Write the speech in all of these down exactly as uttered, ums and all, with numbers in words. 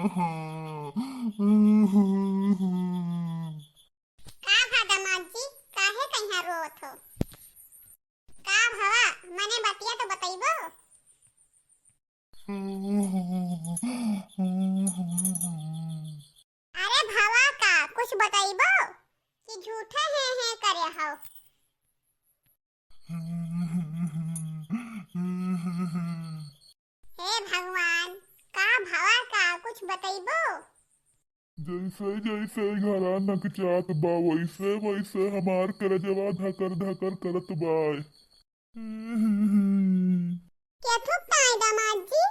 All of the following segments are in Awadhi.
का भा दामाद जी, काहे कहिया रोत हो? का भवा, मने बतिया तो बतइबो? अरे भवा का, कुछ बतइबो कि झूठे हैं हैं करे हो? हे भगवान, का भवा का, कुछ बतइबो? जैसे जैसे घरा नकचात बा, वैसे वैसे हमार करजवा धकर धकर करत बा। के थुकताई दामाद जी?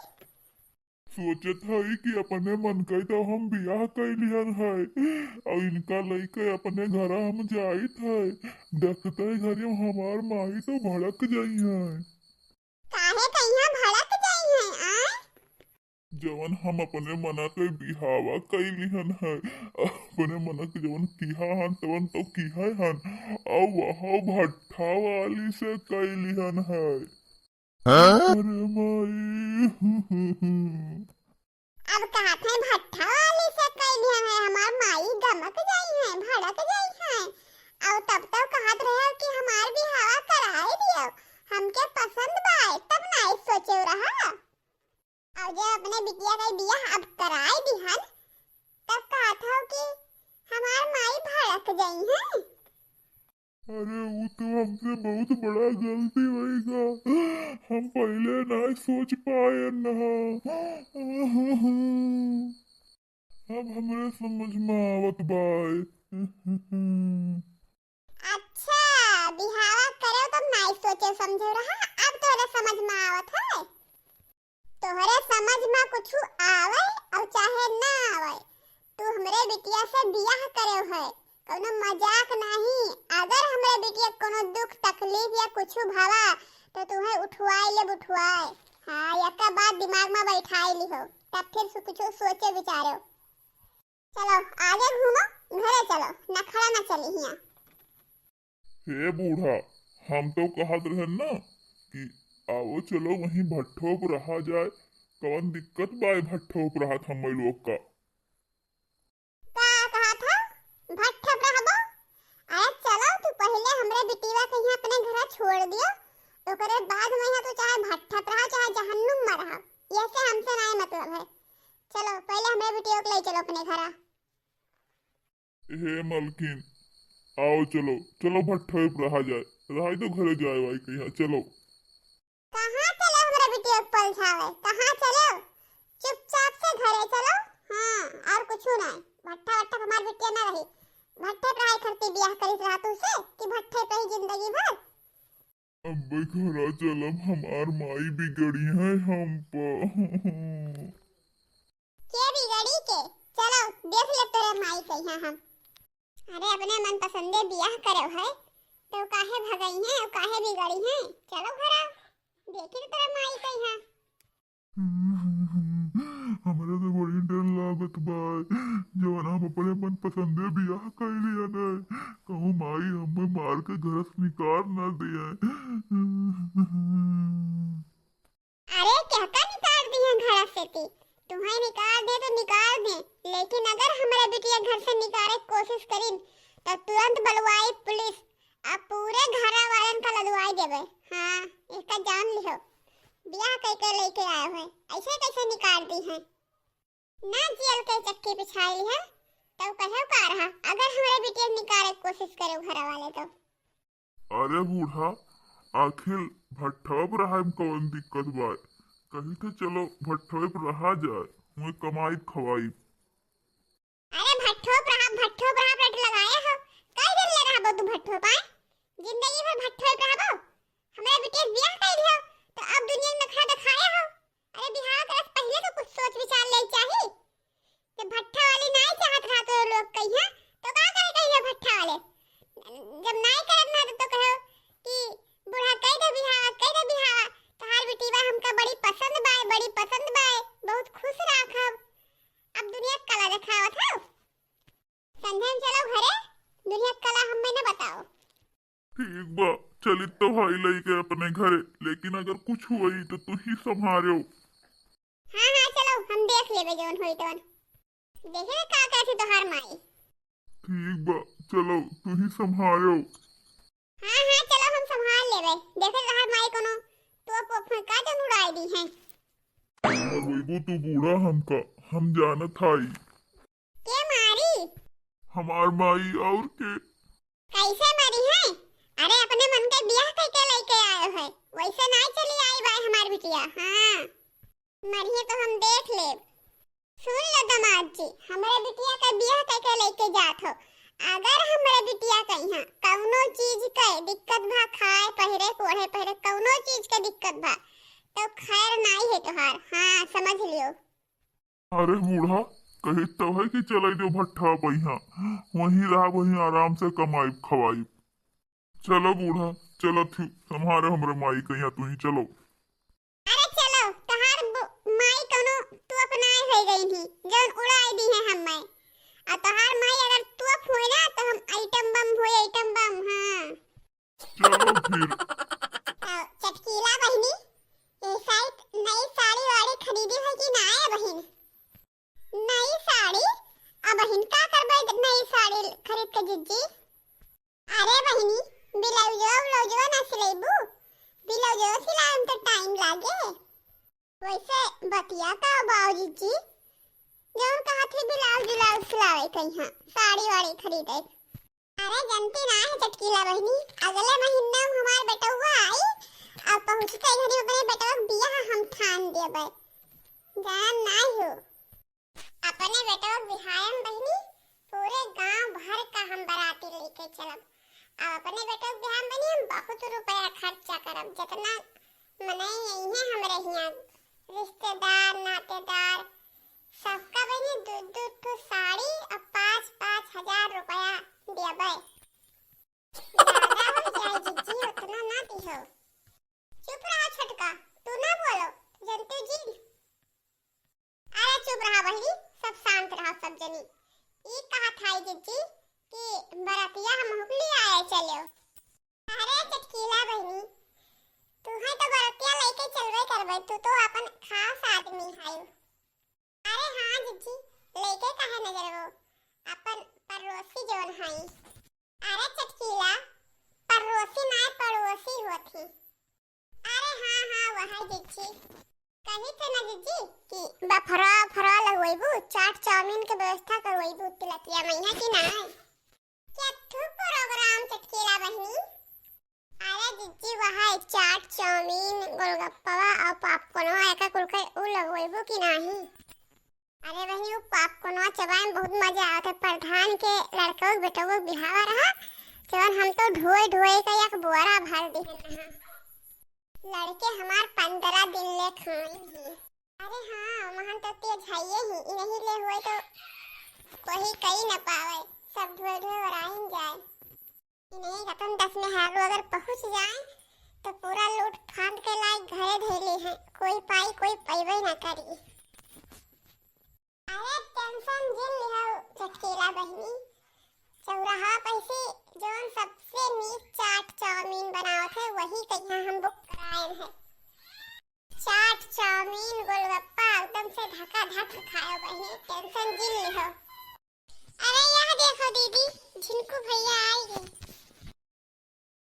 सोचत हई कि अपने मन के तो हम बियाह कइ लिहन है, और इनका लइके अपने घरा हम जाइत है। देखते घरे हमार माई तो भड़क जाई है। काहे कहिया भड़क जाई है, आय? जवन हम अपने मना के बिहावा कइ लिहन है, अपने मना के जवन किहा हन, तवन तो किहे हन, और वह भट्ठा वाली से कइ लिहन है। हाँ? अरे माई। अब कहत है भट्ठा वाली से कइ लिहन है, हमार माई गमक जाई है, भड़क जाई है। और तब तो कहत रहे कि हमार बिहावा कराए दियो, हमके पसंद बा, तब नाई सोचे रहा। और जब अपने बिटिया का बियाह अब कराए दिहन, तब कहत हो कि हमार माई भड़क जाई है। अरे, वो तो हमसे बहुत बड़ा गलती होइगा। हम पहले ना सोच पाए ना। अब हमरे समझ में आवत बाय। अच्छा, बिहावा करे तब नाई सोचे समझे रहा, अब तोरे समझ में आवत है। तोहरे समझ में कुछ आवे और चाहे ना आवे, तू हमरे बिटिया से बियाह करे है, कौनो मजाक नहीं। अगर हमरे बिटिया के कौनो दुख तकलीफ या कुछ भवा तो तुहे उठवाए लेब, उठवाए। हाँ, एक बात दिमाग में बैठाए लिहो, तब फिर सु-, कुछ सोचे विचारो। चलो आगे घूमो, घरे चलो, नखरा ना चली हियाँ। हे बूढ़ा, हम तो कहत रहन ना कि आओ चलो वहीं भट्ठो पर रहा जाए। कवन दिक्कत बाय भट्ठो पर रहत हम लोग का? का कहत हो? भट्ठो पर रहबो? अरे चलो, तू पहले हमरे बिटिया के यहाँ अपने घरा छोड़ दियो, ओकरे बाद में यहाँ तू चाहे भट्ठो पर रहा, चाहे जहन्नुम में रहा, ये से हमसे नाई मतलब है। चलो पहले हमरे बिटिया के ले चलो अपने घरा। हे मलकिन, आओ चलो, चलो भट्ठे पे रहा जाए, रहाई दो घरे जाए वाई कहिया, चलो। कहाँ चलो हमरे बिटिया के पलझावे, कहाँ चलो? चुपचाप से घरे चलो। हाँ, और कुछ नहीं, भट्ठा वट्ठा पे हमार बिटिया ना रही, भट्ठे पे रहाई करती बियाह करिस रहा तू से कि भट्ठे पे ही जिंदगी भर। अब्बे घरा चलब, हमार माई बिगड़ी है हम प। के बिगड़ी के? चलो, देख ले तोरे माई कहिया हम। अरे, अपने मन पसंदे बियाह करे है, तो काहे भगई है और काहे बिगड़ी है? चलो घरा, देखी तो तोरे माई कहिया। हमरा तो बड़ी डर लागत बा, जवन हम अपने मन पसंदे बियाह कइली हन, कहूँ माई हमें मार के घर से निकाल ना दिए। अरे, केहका निकाल दिए घर से ती? तुम्हें निकाल दे तो निकाल दे, लेकिन अगर हमरे बिटिया घर से निकाले के कोशिश करिन, तो तुरंत बुलवाई पुलिस। अब पूरे घरा वालन का लदवाई देबे। हाँ, इसका जान लिहो। बियाह कई के लेके आए हुए, ऐसे कैसे निकाल दी हैं? ना जियल के चक्की पिछाई है, तब कहे का रहा, अगर हमरे बिटिया निकाले के कोशिश करे घरा वाले तो। अरे बूढ़ा, आखिर भट्ठा पर रहे में कौन दिक्कत बा? कही थे चलो भट्ठा पर रहा जाए, हुए कमाई खवाई। अरे भट्ठो पर रहा, भट्ठो पर रहा, रट लगाए हो। कई दिन ले रहबो तू भट्ठो पाए? जिंदगी भर भट्ठो पर रहबो? हमरे बिटिया के बियाह कर दियो, तो अब दुनिया में नखरा दिखाए हो। अरे बिहाव करे से पहले तो कुछ सोच विचार ले चाही। जब भट्ठा वाली नाई चाहत रहा तो लोग कहिया, तो का करे कहिया भट्ठा वाले? जब नाई करत ना तो, तो कहो कि बूढ़ा कह दे बिहावा, कह दे बिहावा, तहार बिटिया हमका बड़ी पसंद बाय, बड़ी पसंद बाय, बहुत खुश राखब। अब दुनिया कला देखावत हो। संध्या में चलो घरे, दुनिया कला हमें न बताओ। ठीक बा, चलित तो भाई लइके अपने घरे, लेकिन अगर कुछ हुई तो तू ही संभारो। हाँ, हाँ, चलो, हम देख लेबे जौन होई तौन। देखे का कहती तोहार माई। ठीक बा, चलो तू ही संभालो। हाँ, हाँ, चलो हम संभाल लेबे। देखे तोहार माई कोनो तोप वोप फेंका जन उड़ाई दी है। मरवैबू तू बूढ़ा हमका, हम जानत हई। के मारी? हमार माई और के। कैसे मरी है? अरे अपने मन के बियाह कइके लइके आयो है, वैसे नाई चली आई बाय हमार बिटिया। हाँ, मरिहे तो हम देख लेब। सुन लो दामाद जी, हमरे बिटिया का बियाह कइके लइके जात हो। अगर हमरे बिटिया का यहाँ कौनो चीज के दिक्कत भा, खाए पहिरे, ओढ़े पहिरे कौनो चीज के दिक्कत भा, तो खैर नाई है तोहार। हाँ, समझ लियो। अरे बूढ़ा, कही तब है कि चले जो भट्ठा पैहा, वहीं रहा, वहीं आराम से कमाइब खवाइब। चलो बूढ़ा, चलत ही, संभारे हमरे माई कहिया तू ही चलो। अरे चलो, तोहार बु-, माई कौनो तू अपनाए हो गई ही, जौन उड़ाए दी है हमें। आ तोहार माई अगर तू हुए ना, तो हम आइटम बम हुए, आइटम बम, हाँ। चलो फिर। आओ, चटकीला बहिनी, ये साइड नई साड़ी वाड़ी खरीदी है कि ना है बहिन? नई साड़ी? अब बहिन का करबे नई साड़ी खरीद के जिज्जी? अरे बहिनी, ब्लाउजो व्लाउजो ना सिलेबू? ब्लाउजो सिलाए में तो टाइम लागे। वैसे बतिया का बाऊ जिज्जी, जौन कहा थी ब्लाउज व्लाउज सिलावे कहीं, साड़ी वाड़ी खरीदे। अरे जनती ना है चटकीला बहिनी, अगले महीने में हमार बेटउआ आई और पहुँचते घड़ी अपने बेटवा के बियाह हम ठान देबे। जान ना हो। अपने बेटवा के बिहायम बहिनी, पूरे गांव भर का हम बराती लेके चलब। अब अपने बेटवा के बिहायम बहिनी हम बहुत रुपया खर्चा करब, जितना मनई अइहे हमरे हियाँ, रिश्तेदार, नातेदार, सबका बहिनी दू दू ठो साड़ी और पाँच पाँच हजार रुपया देबे। ज्यादा हो जाए जिज्जी, उतना ना दिहो। चुप रहा छोटका, तू ना बोलो, जनते जी। अरे चुप रहा बहिनी, सब शांत रहा सब जनी। ई कहा था जिज्जी कि बरतिया हम हुकली आए चलो। अरे चटकीला बहिनी, तू है तो बरतिया लेके चलबे करबे, तू तो अपन खास आदमी है। अरे हाँ जिज्जी, लेके काहे न जरबो, अपन पड़ोसी जौन हई। अरे चटकीला, पड़ोसी नाय पड़ोसी होत ही। अरे हाँ हाँ वह जिज्जी, कही थे ना जिज्जी कि बफरा फरा लगवैबू, चाट चाउमीन के व्यवस्था करवैबू तिलकिया मैया की नाय। क्या थू प्रोग्राम चटकीला बहिनी? अरे जिज्जी, वहाँ चाट, चाउमीन, गोलगप्पा और पॉपकॉर्नवा एका कुल के उ लगवैबू कि नाही? अरे बहिनी, उ पॉपकॉर्नवा चबाए में बहुत मजा आवत है। प्रधान के लड़कवा के बेटवा के बिहावा रहा, जवन हम तो ढोए ढोए के एक बोरा भर दिहन रहा। लड़के हमार पंद्रह दिन ले खाइन ही। अरे हाँ, वहाँ तो तेज हइये ही, इन्हीं ले हुए तो कोई कई न पावे, सब ढोए ढोए ओराइन जाए। इन्हीं रतन दस में हारू अगर पहुँच जाए, तो पूरा लूट फांद के लाए घरे धइले हैं, कोई पाई, कोई पइबे ना करी। अरे टेंशन जिन लिहो चटकीला बहिनी, चौराहा पैसे जौन सबसे नीक चाट चाउमीन बनावत है, वही कहिया हम बुक कराए हैं। चाट चाउमीन गोलगप्पा एकदम से धका धक खायो बहिनी, टेंशन जिन लिहो। अरे यह देखो